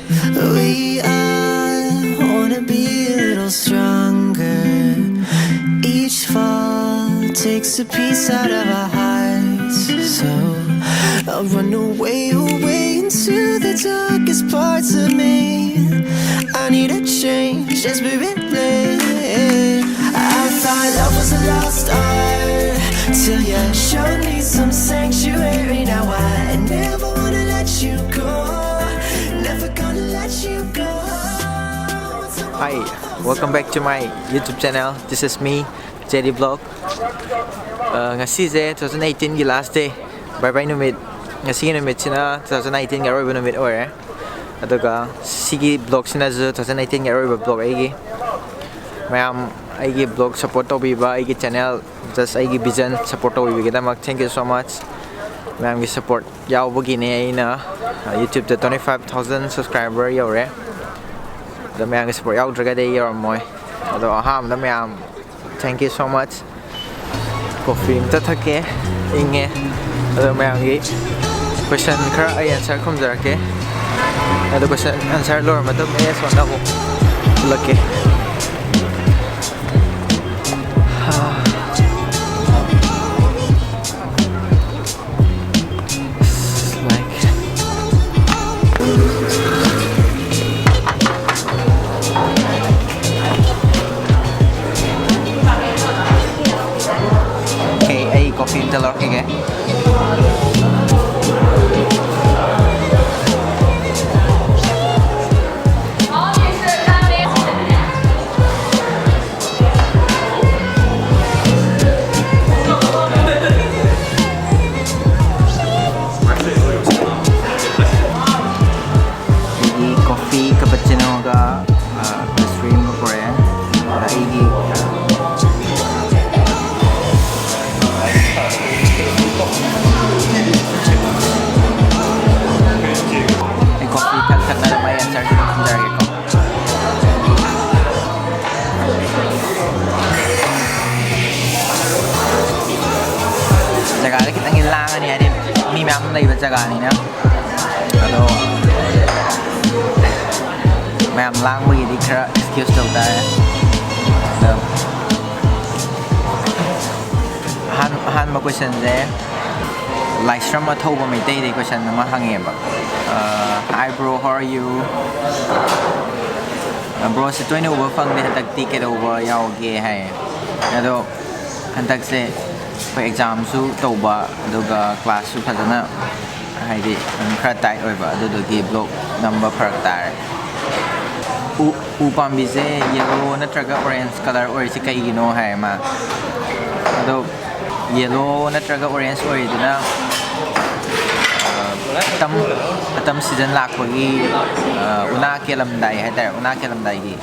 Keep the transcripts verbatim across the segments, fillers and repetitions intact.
We are wanna be a little stronger. Each fall takes a piece out of our hearts. So I'll run away, away into the darkest parts of me. I need a change desperately. I thought love was a lost art till you showed me some sanctuary. Now I never wanna let you go. Never gonna let you go. Hi, welcome back to my YouTube channel. This is me, J D Vlog. Uh, ꯉꯁꯤꯁꯦ two thousand eighteenꯒꯤ last day, bye bye ꯅꯨꯃꯤꯠ. ꯉꯁꯤꯒꯤ ꯅꯨꯃꯤꯠꯁꯤꯅ two thousand eighteenꯒꯤ ꯑꯔꯣꯏꯕ ꯅꯨꯃꯤꯠ ꯑꯣꯏꯔꯦ. ꯑꯗꯨꯒ ꯁꯤꯒꯤ vlogꯁꯤꯅꯁꯨ two thousand eighteenꯒꯤ ꯑꯔꯣꯏꯕ vlog ꯑꯩꯒꯤ. ꯃꯌꯥꯝ, ꯑꯩꯒꯤ vlog support ꯇꯧꯕꯤꯕ, ꯑꯩꯒꯤ channel, just ꯑꯩꯒꯤ vision support ꯇꯧꯕꯤꯕꯒꯤꯗꯃꯛ thank you so much. ꯃꯌꯥꯝꯒꯤ support ꯌꯥꯎꯕꯒꯤꯅꯦ ꯑꯩꯅ, uh, YouTubeꯇ twenty five thousand subscriber ꯌꯧꯔꯦ. ꯑꯗꯣ ꯃꯌꯥꯝꯒꯤ support ꯌꯥꯎꯗ꯭ꯔꯒꯗꯤ ꯑꯩ ꯌꯧꯔꯝꯃꯣꯏ. ꯑꯗꯣ ꯑꯍꯥꯟꯕꯗ ꯃꯌꯥꯝ, thank you so much. Coffee ꯑꯝꯇ ꯊꯛꯀꯦ, ꯏꯪꯉꯦ꯫ ꯑꯗꯣ ꯃꯌꯥꯝꯒꯤ question ꯈꯔ ꯑꯩ answer ꯈꯨꯝꯖꯔꯛꯀꯦ꯫ ꯑꯗꯣ question answer ꯂꯣꯏꯔ ꯃꯇꯨꯡꯗ ꯑꯩ ꯑꯁꯣꯝꯗ ꯑꯃꯨꯛ ꯎꯠꯂꯛꯀꯦ꯫ Like, okay, ꯑꯩ coffee ꯑꯝꯇ ꯂꯧꯔꯛꯈꯤꯒꯦ꯫ ꯑꯩꯒꯤ coffee cappuccinoꯒ, ꯑ, ice creamꯒ ꯄꯨꯔꯛꯑꯦ꯫ ꯑꯗ ꯑꯩꯒꯤ, ꯑꯩ coffee ꯊꯛ ꯊꯛꯅ ꯑꯗꯨꯝ ꯑꯩ answerꯁꯦ ꯑꯗꯨꯝ ꯈꯨꯝꯖꯔꯒꯦꯀꯣ꯫ ꯖꯒꯥꯗ ꯈꯤꯇꯪꯗꯤ ꯂꯥꯡꯉꯅꯤ, ꯍꯥꯏꯗꯤ ꯃꯤ ꯃꯌꯥꯝ ꯂꯩꯕ ꯖꯒꯥꯅꯤꯅ꯫ ꯑꯗꯣ ꯃꯌꯥꯝ ꯂꯥꯡꯕꯒꯤꯗꯤ ꯈꯔ excuse ꯇꯧ ꯇꯥꯔꯦ꯫ ꯑꯗꯣ ꯑꯍꯥꯟ- ꯑꯍꯥꯟꯕ questionꯁꯦ ꯂꯥꯏꯁ꯭ꯔꯝ ꯑꯊꯧꯕ ꯃꯩꯇꯩꯗꯒꯤ question ꯑꯃ ꯍꯪꯉꯦꯕ꯫ "Hi bro, how are you? Broꯁꯦ ꯇꯣꯏꯅ ꯎꯕ ꯐꯪꯗꯦ, ꯍꯟꯗꯛꯇꯤ ꯀꯩꯗꯧꯕ ꯌꯥꯎꯒꯦ?" ꯍꯥꯏꯌꯦ꯫ ꯑꯗꯣ ꯍꯟꯗꯛꯁꯦ ꯑꯩꯈꯣꯏ examꯁꯨ ꯇꯧꯕ, ꯑꯗꯨꯒ classꯁꯨ ꯐꯖꯅ, ꯍꯥꯏꯗꯤ, ꯈꯔ tight ꯑꯣꯏꯕ, ꯑꯗꯨꯗꯨꯒꯤ vlog ꯅꯝꯕ ꯐꯔꯛ ꯇꯥꯔꯦ꯫ ꯎ- ꯎ ꯄꯥꯝꯕꯤꯁꯦ yellow ꯅꯠꯇ꯭ꯔꯒ orange colour ꯑꯣꯏꯔꯤꯁꯦ ꯀꯩꯒꯤꯅꯣ ꯍꯥꯏꯌꯦ ꯃꯥ꯫ ꯑꯗꯣ yellow ꯅꯠꯇ꯭ꯔꯒ orange ꯑꯣꯏꯔꯤꯗꯨꯅ, ꯑ, ꯑꯇꯝ ꯑꯇꯝ season ꯂꯥꯛꯄꯒꯤ, ꯑ, ꯎꯅꯥ ꯀꯦꯜꯂꯝꯗꯥꯏ ꯍꯥꯏꯇꯥꯔꯦ, ꯎꯅꯥ ꯀꯦꯜꯂꯝꯗꯥꯏꯒꯤ꯫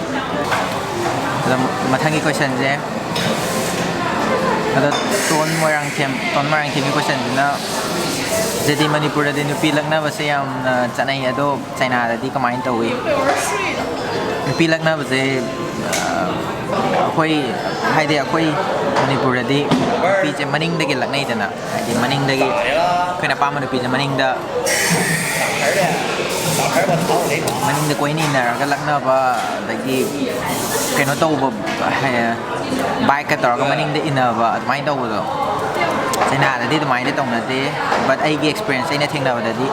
ꯑꯗꯣ ꯃꯊꯪꯒꯤ questionꯁꯦ, ꯑꯗꯣ ꯇꯣꯟ ꯃꯣꯏꯔꯥꯡꯊꯦꯝ, ꯇꯣꯟ ꯃꯣꯏꯔꯥꯡꯊꯦꯝꯒꯤ questionꯁꯤꯅ, "ꯖꯦꯗꯤ, ꯃꯅꯤꯄꯨꯔꯗꯗꯤ ꯅꯨꯄꯤ ꯂꯛꯅꯕꯁꯦ ꯌꯥꯝꯅ ꯆꯠꯅꯩ, ꯑꯗꯣ ꯆꯥꯏꯅꯥꯗꯗꯤ ꯀꯃꯥꯏꯅ ꯇꯧꯏ?" ꯅꯨꯄꯤ ꯂꯛꯅꯕꯁꯦ, ꯑ, ꯑꯩꯈꯣꯏ, ꯍꯥꯏꯗꯤ, ꯑꯩꯈꯣꯏ ꯃꯅꯤꯄꯨꯔꯗꯗꯤ ꯅꯨꯄꯤꯁꯦ ꯃꯅꯤꯡꯗꯒꯤ ꯂꯛꯅꯩꯗꯅ, ꯍꯥꯏꯗꯤ, ꯃꯅꯤꯡꯗꯒꯤ ꯑꯩꯈꯣꯏꯅ ꯑꯄꯥꯝꯕ ꯅꯨꯄꯤꯁꯦ ꯃꯅꯤꯡꯗ, ꯃꯅꯤꯡꯗ ꯀꯣꯏꯅ ꯏꯟꯅꯔꯒ ꯂꯛꯅꯕ, ꯑꯗꯒꯤ ꯀꯩꯅꯣ ꯇꯧꯕ, ꯍꯥꯏ-, bikeꯀ ꯇꯧꯔꯒ ꯃꯅꯤꯡꯗ ꯏꯟꯅꯕ, ꯑꯗꯨꯃꯥꯏꯅ ꯇꯧꯕꯗꯣ꯫ ꯆꯥꯏꯅꯥꯗꯗꯤ ꯑꯗꯨꯃꯥꯏꯅ ꯇꯧꯅꯗꯦ꯫ But ꯑꯩꯒꯤ experience, ꯑꯩꯅ ꯊꯦꯡꯅꯕꯗꯗꯤ,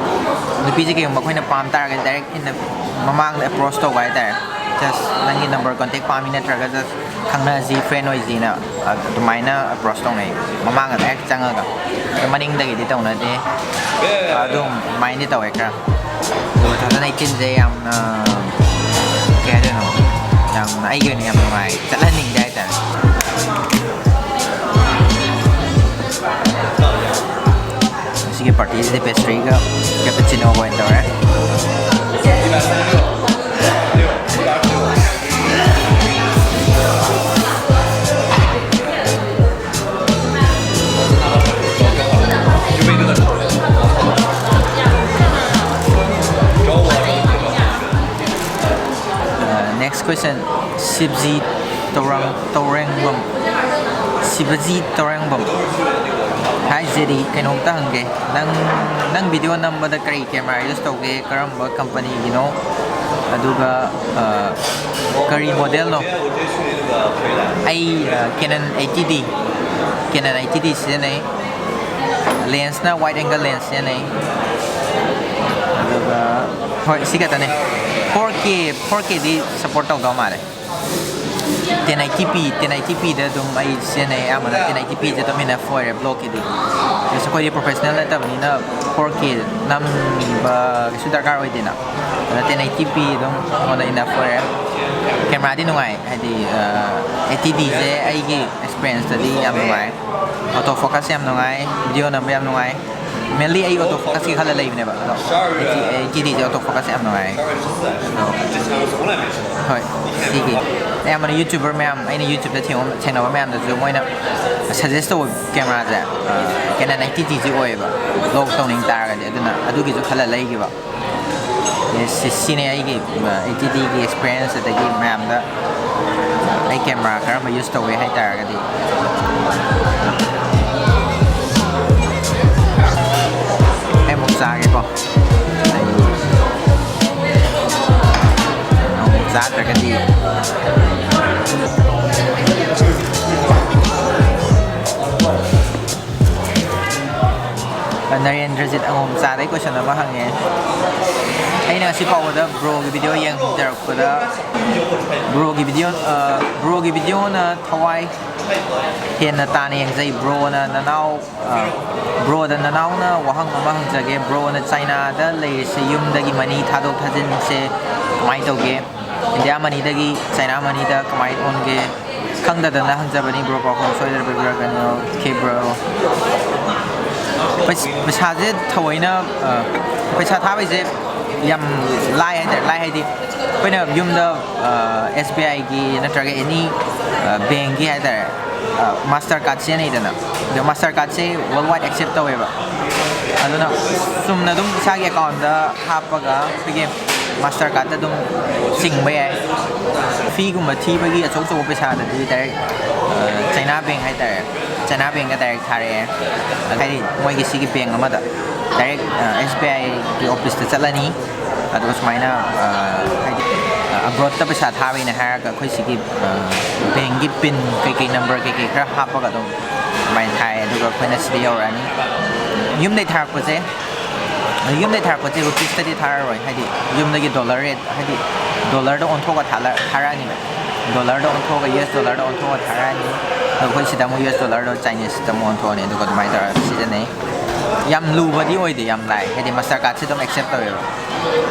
ꯅꯨꯄꯤꯁꯦ ꯀꯩꯒꯨꯝꯕ ꯑꯩꯈꯣꯏꯅ ꯄꯥꯝ ꯇꯥꯔꯒꯗꯤ direct ꯏꯟꯅ ꯃꯃꯥꯡꯗ approach ꯇꯧꯕ ꯍꯥꯏꯇꯥꯔꯦ꯫ Just ꯅꯪꯒꯤ number, contact ꯄꯥꯝꯃꯤ, ꯅꯠꯇ꯭ꯔꯒ just ꯈꯪꯅꯁꯤ, friend ꯑꯣꯏꯁꯤꯅ ꯑꯗꯨꯃꯥꯏꯅ approach ꯇꯧꯅꯩ꯫ ꯃꯃꯥꯡꯗ direct ꯆꯪꯉꯒ꯫ ꯑꯗꯣ ꯃꯅꯤꯡꯗꯒꯤꯗꯤ ꯇꯧꯅꯗꯦ꯫ ꯑꯗꯨꯝ ꯑꯗꯨꯃꯥꯏꯅꯗꯤ ꯇꯧꯋꯦ ꯈꯔ꯫ ꯑꯗꯨꯒ two thousand eighteenꯁꯦ ꯌꯥꯝꯅ, ꯀꯩ ꯍꯥꯏꯗꯣꯏꯅꯣ, ꯌꯥꯝꯅ, ꯑꯩꯒꯤ ꯑꯣꯏꯅ ꯌꯥꯝ ꯅꯨꯡꯉꯥꯏ, ꯆꯠꯍꯟꯅꯤꯡꯗꯦ ꯍꯥꯏꯇꯥꯔꯦ꯫ ꯉꯁꯤꯒꯤ partyꯁꯤꯗꯤ pastryꯒ cappuccinoꯒ ꯑꯣꯏꯅ ꯇꯧꯔꯦ꯫ Next question, ꯁꯤꯕꯖꯤ ꯇꯧꯔꯥꯡ- ꯇꯧꯔꯦꯡꯕꯝ, ꯁꯤꯕꯖꯤ ꯇꯧꯔꯦꯡꯕꯝ꯫ "Hi ꯖꯦꯔꯤ, ꯀꯩꯅꯣꯝꯇ ꯍꯪꯒꯦ, ꯅꯪ ꯅꯪ video ꯅꯝꯕꯗ ꯀꯔꯤ camera use ꯇꯧꯒꯦ? ꯀꯔꯝꯕ companyꯒꯤꯅꯣ? ꯑꯗꯨꯒ ꯀꯔꯤ ꯃꯣꯗꯦꯜꯅꯣ? ꯑꯩ ꯀꯦꯅꯟ ꯑꯩꯠꯇꯤ ꯗꯤ, ꯀꯦꯅꯟ ꯑꯩꯠꯇꯤ ꯗꯤ ꯁꯤꯖꯤꯟꯅꯩ꯫ ꯂꯦꯟꯁꯅ ꯋꯥꯏꯠ ꯑꯦꯡꯒꯜ ꯂꯦꯟꯁ ꯁꯤꯖꯤꯟꯅꯩ꯫ ꯑꯗꯨꯒ ꯍꯣꯏ, ꯁꯤ ꯈꯛꯇꯅꯦ꯫ ꯐꯣꯔ ꯀꯦ, ꯐꯣꯔ ꯀꯦꯗꯤ ꯁꯞꯄꯣꯔꯠ ꯇꯧꯗꯧ ꯃꯥꯜꯂꯦ꯫ ꯇꯦꯟ ꯑꯩꯠꯇꯤ ꯄꯤ, ꯇꯦꯟ ꯑꯩꯠꯇꯤ ꯄꯤꯗ ꯑꯗꯨꯝ ꯑꯩ ꯁꯤꯖꯤꯟꯅꯩ꯫ ꯑꯌꯥꯝꯕꯅ ꯇꯦꯟ ꯑꯩꯠꯇꯤ ꯄꯤꯁꯦ ꯑꯗꯨꯝ ꯏꯅꯐ ꯑꯣꯏꯔꯦ ꯕ꯭ꯂꯣꯒꯀꯤꯗꯤ꯫ ꯑꯩꯈꯣꯏꯗꯤ ꯄ꯭ꯔꯣꯐꯦꯁꯅꯦꯜ ꯅꯠꯇꯕꯅꯤꯅ ꯐꯣꯔ ꯀꯦ ꯅꯝꯕ ꯀꯩꯁꯨ ꯗꯔꯀꯥꯔ ꯑꯣꯏꯗꯦꯅ꯫ ꯑꯗ ꯇꯦꯟ ꯑꯩꯠꯇꯤ ꯄꯤ ꯑꯗꯨꯝ ꯑꯩꯉꯣꯟꯗ ꯏꯅꯐ ꯑꯣꯏꯔꯦ꯫ ꯀꯦꯃꯦꯔꯥꯗꯤ ꯅꯨꯡꯉꯥꯏ, ꯍꯥꯏꯗꯤ ꯑꯩꯠꯇꯤ ꯗꯤꯁꯦ ꯑꯩꯒꯤ ꯑꯦꯛꯁꯄꯤꯔꯦꯟꯁꯇꯗꯤ ꯌꯥꯝ ꯅꯨꯡꯉꯥꯏ꯫ ꯑꯣꯇꯣ ꯐꯣꯀꯁ ꯌꯥꯝ ꯅꯨꯡꯉꯥꯏ, ꯚꯤꯗꯤꯑꯣ ꯅꯝꯕ ꯌꯥꯝ ꯅꯨꯡꯉꯥꯏ꯫ ꯃꯦꯟꯂꯤ ꯑꯩ ꯑꯣꯇꯣ ꯐꯣꯀꯁꯀꯤ ꯈꯜꯂ ꯂꯩꯕꯅꯦꯕ, ꯑꯗꯣ ꯑꯩꯠꯇꯤ ꯗꯤꯁꯦ ꯑꯣꯇꯣ ꯐꯣꯀꯁ ꯌꯥꯝ ꯅꯨꯡꯉꯥꯏ꯫ ꯑꯗꯣ ꯍꯣꯏ, ꯁꯤꯒꯤ ꯑꯌꯥꯝꯕꯅ ꯌꯨꯇ꯭ꯌꯨꯕꯔ ꯃꯌꯥꯝ, ꯑꯩꯅ ꯌꯨꯇ꯭ꯌꯨꯕꯇ ꯊꯦꯡꯅꯕ ꯃꯌꯥꯝꯗꯁꯨ ꯃꯣꯏꯅ ꯁꯖꯦꯁ ꯇꯧꯕ ꯀꯦꯃꯦꯔꯥꯁꯦ ꯀꯦꯅꯟ ꯑꯩꯠꯇꯤ ꯗꯤꯁꯤ ꯑꯣꯏꯌꯦꯕ, ꯕ꯭ꯂꯣꯒ ꯇꯧꯅꯤꯡ ꯇꯥꯔꯒꯗꯤ꯫ ꯑꯗꯨꯅ ꯑꯗꯨꯒꯤꯁꯨ ꯈꯜꯂ ꯂꯩꯈꯤꯕ꯫ ꯁꯤ ꯁꯤꯅꯦ ꯑꯩꯒꯤ ꯑꯩꯠꯇꯤ ꯗꯤꯒꯤ ꯑꯦꯛꯁꯄꯤꯔꯦꯟꯁ꯫ ꯑꯗꯒꯤ ꯃꯌꯥꯝꯗ ꯑꯩ ꯀꯦꯃꯦꯔꯥ ꯀꯔꯝꯕ ꯌꯨꯁ ꯇꯧꯋꯦ ꯍꯥꯏ ꯇꯥꯔꯒꯗꯤ, ꯑꯩ ꯑꯃꯨꯛ ꯆꯥꯒꯦꯀꯣ꯫ ꯑꯩ ꯑꯃꯨꯛ ꯆꯥꯗ꯭ꯔꯒꯗꯤ꯫ ꯅꯔꯦꯟꯗ꯭ꯔꯖꯤꯠ ꯑꯉꯣꯝꯆꯥꯗꯩ ꯀꯣꯏꯁꯟ ꯑꯃ ꯍꯪꯉꯦ꯫ ꯑꯩꯅ ꯉꯁꯤ ꯐꯥꯎꯕꯗ ꯕ꯭ꯔꯣꯒꯤ ꯚꯤꯗꯤꯑꯣ ꯌꯦꯡꯖꯔꯛꯄꯗ, ꯕ꯭ꯔꯣꯒꯤ ꯚꯤꯗꯤꯑꯣ, ꯕ꯭ꯔꯣꯒꯤ ꯚꯤꯗꯤꯑꯣꯅ ꯊꯋꯥꯏ ꯍꯦꯟꯅ ꯇꯥꯅ ꯌꯦꯡꯖꯩ꯫ ꯕ꯭ꯔꯣꯅ ꯅꯅꯥꯎ, ꯕ꯭ꯔꯣꯗ ꯅꯅꯥꯎꯅ ꯋꯥꯍꯪ ꯑꯃ ꯍꯪꯖꯒꯦ꯫ ꯕ꯭ꯔꯣꯅ ꯆꯥꯏꯅꯥꯗ ꯂꯩꯔꯤꯁꯦ ꯌꯨꯝꯗꯒꯤ ꯃꯅꯤ ꯊꯥꯗꯣꯛ ꯊꯥꯖꯤꯟꯁꯦ ꯀꯃꯥꯏꯅ ꯇꯧꯒꯦ? ꯏꯟꯗꯤꯌꯥ ꯃꯅꯤꯗꯒꯤ ꯆꯥꯏꯅꯥ ꯃꯅꯤꯗ ꯀꯃꯥꯏꯅ ꯑꯣꯟꯒꯦ? ꯈꯪꯗꯗꯅ ꯍꯪꯖꯕꯅꯤ ꯕ꯭ꯔꯣ, ꯄꯥꯎꯈꯨꯝ ꯁꯣꯏꯗꯅ ꯄꯤꯕꯤꯔꯛꯀꯅꯤ꯫ Okay bro. ꯄꯩꯁꯥꯁꯦ ꯊꯑꯣꯏꯅ, ꯄꯩꯁꯥ ꯊꯥꯕꯩꯁꯦ ꯌꯥꯝ ꯂꯥꯏ ꯍꯥꯏꯇꯥꯔꯦ꯫ ꯂꯥꯏ ꯍꯥꯏꯗꯤ ꯑꯩꯈꯣꯏꯅ ꯌꯨꯝꯗ ꯑꯦꯁ ꯕꯤ ꯑꯥꯏꯒꯤ ꯅꯠꯇ꯭ꯔꯒ ꯑꯦꯅꯤ ꯕꯦꯡꯒꯤ ꯍꯥꯏꯇꯥꯔꯦ, ꯃꯥꯁꯇꯔ ꯀꯥꯔꯗ ꯁꯤꯖꯤꯟꯅꯩꯗꯅ꯫ ꯑꯗꯣ ꯃꯥꯁꯇꯔ ꯀꯥꯔꯗꯁꯦ ꯋꯥꯔꯜ ꯋꯥꯏꯗ ꯑꯦꯛꯁꯦꯞ ꯇꯧꯋꯦꯕ꯫ ꯑꯗꯨꯅ ꯆꯨꯝꯅ ꯑꯗꯨꯝ ꯏꯁꯥꯒꯤ ꯑꯦꯀꯥꯎꯟꯗ ꯍꯥꯞꯄꯒ ꯑꯩꯈꯣꯏꯒꯤ ꯃꯥꯁꯇꯔ ꯀꯥꯔꯗꯇ ꯑꯗꯨꯝ ꯆꯤꯡꯕ ꯌꯥꯏ꯫ ꯐꯤꯒꯨꯝꯕ ꯊꯤꯕꯒꯤ ꯑꯆꯧ ꯑꯆꯧꯕ ꯄꯩꯁꯥꯗꯗꯤ ꯗꯥꯏꯔꯦꯛ ꯆꯩꯅꯥ ꯕꯦꯡ ꯍꯥꯏꯇꯥꯔꯦ, ꯆꯩꯅꯥ ꯕꯦꯡꯗ ꯗꯥꯏꯔꯦꯛ ꯊꯥꯔꯛꯑꯦ꯫ ꯍꯥꯏꯗꯤ ꯃꯣꯏꯒꯤ ꯁꯤꯒꯤ ꯕꯦꯡ ꯑꯃꯗ ꯗꯥꯏꯔꯦꯛ ꯑꯦꯁ ꯕꯤ ꯑꯥꯏꯒꯤ ꯑꯣꯐꯤꯁꯇ ꯆꯠꯂꯅꯤ꯫ ꯑꯗꯨꯒ ꯁꯨꯃꯥꯏꯅ, ꯑ, ꯍꯥꯏꯗꯤ, ꯑ, ꯑꯕ꯭ꯔꯣꯗꯇ ꯄꯩꯁꯥ ꯊꯥꯕꯩꯅꯦ ꯍꯥꯏꯔꯒ ꯑꯩꯈꯣꯏ ꯁꯤꯒꯤ, ꯑ, ꯕꯦꯡꯒꯤ ꯄꯤꯟ ꯀꯩꯀꯩ ꯅꯝꯕꯔ ꯀꯩꯀꯩ ꯈꯔ ꯍꯥꯞꯄꯒ ꯑꯗꯨꯝ ꯑꯗꯨꯃꯥꯏꯅ ꯊꯥꯏ꯫ ꯑꯗꯨꯒ ꯑꯩꯈꯣꯏꯅ ꯁꯤꯗ ꯌꯧꯔꯛꯑꯅꯤ꯫ ꯌꯨꯝꯗꯩ ꯊꯥꯔꯛꯄꯁꯦ, ꯌꯨꯝꯗꯩ ꯊꯥꯔꯛꯄꯁꯦ ꯔꯨꯄꯤꯁꯇꯗꯤ ꯊꯥꯔꯔꯣꯏ, ꯍꯥꯏꯗꯤ ꯌꯨꯝꯗꯒꯤ ꯗꯣꯂꯔ ꯔꯦꯠ, ꯍꯥꯏꯗꯤ ꯗꯣꯂꯔꯗ ꯑꯣꯟꯊꯣꯛꯑꯒ ꯊꯥꯔꯛꯑꯅꯤꯕ꯫ ꯗꯣꯂꯔꯗ ꯑꯣꯟꯊꯣꯛꯑꯒ, ꯌꯨ ꯑꯦꯁ ꯗꯣꯂꯔꯗ ꯑꯣꯟꯊꯣꯛꯑꯒ ꯊꯥꯔꯛꯑꯅꯤ꯫ ꯑꯗꯣ ꯑꯩꯈꯣꯏ ꯁꯤꯗ ꯑꯃꯨꯛ ꯌꯨ ꯑꯦꯁ ꯗꯣꯂꯔꯗꯣ ꯆꯥꯏꯅꯤꯁꯇ ꯑꯃꯨꯛ ꯑꯣꯟꯊꯣꯛꯑꯅꯤ, ꯑꯗꯨꯒ ꯑꯗꯨꯃꯥꯏꯅ ꯇꯧꯔꯒ ꯁꯤꯖꯤꯟꯅꯩ꯫ ꯌꯥꯝ ꯂꯨꯕꯗꯤ ꯑꯣꯏꯗꯦ, ꯌꯥꯝ ꯂꯥꯏ, ꯍꯥꯏꯗꯤ ꯃꯁꯇꯔ ꯀꯥꯔꯗꯁꯤ ꯑꯗꯨꯝ ꯑꯦꯛꯁꯦꯞ ꯇꯧꯋꯦꯕ꯫